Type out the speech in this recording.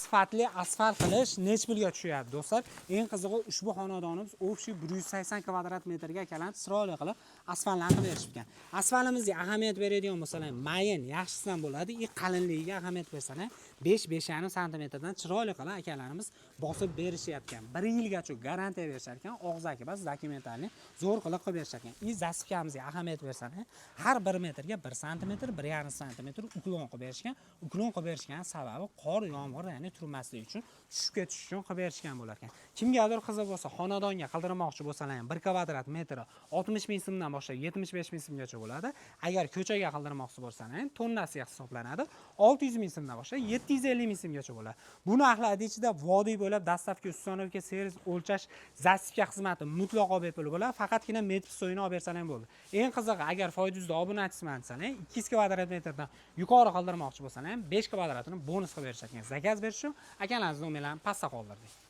Sifatli asfalt qilish nech pulga tushyapti, do'stlar? Eng qizig'i, ushbu xonadonimiz общий 180 kvadrat metrga akalar chiroyli qilib asfaltlarni qilib berishgan. Asfaltimizga ahamiyat beradigan bo'lsalar, mayin yaxshisidan bo'ladi и qalinligiga ahamiyat bersalar, 5-5,5 santimetrdan chiroyli qilib akalarimiz bosib berishyapgan. Bir yilgacha garantiya berishar ekan, og'zaki bas, документальный zo'r qilib qilib berishar ekan. И засыпка mizga ahamiyat bersalar, har 1 metrga 1 santimetr, 1,5 santimetr уклон qilib berishgan. Уклон qilib berishgan sababi qor, yomg'ir, ya'ni turmasligi uchun, tushib ketish uchun qilib berishgan bo'lar ekan. Kimgadir qiziq bo'lsa, xonadonga qildirmoqchi bo'lsalar ham, 1 kvadrat metri 60 000 so'mdan boshlab 75 000 so'mgacha bo'ladi. Agar ko'chaga qildirmoqchi bo'lsalar ham, tonnasiga hisoblanadi, 600 000 so'mdan boshlab 750 000 so'mgacha bo'ladi. Bu narxlarni ichida vodiy bo'ylab доставка, установка, servis, o'lchash, засыпка xizmati mutlaqo bepul bo'ladi. Faqatgina metr so'yini olib bersalar ham bo'ldi. Eng qizig'i, agar Foyduzda obunachisiman desalar, 200 kvadrat metrdan yuqori qildirmoqchi bo'lsalar ham, 5 kvadratini bonus qilib berishar ekan. Заказ berish uchun akalarimizni nomerlarini pastda qoldirdik.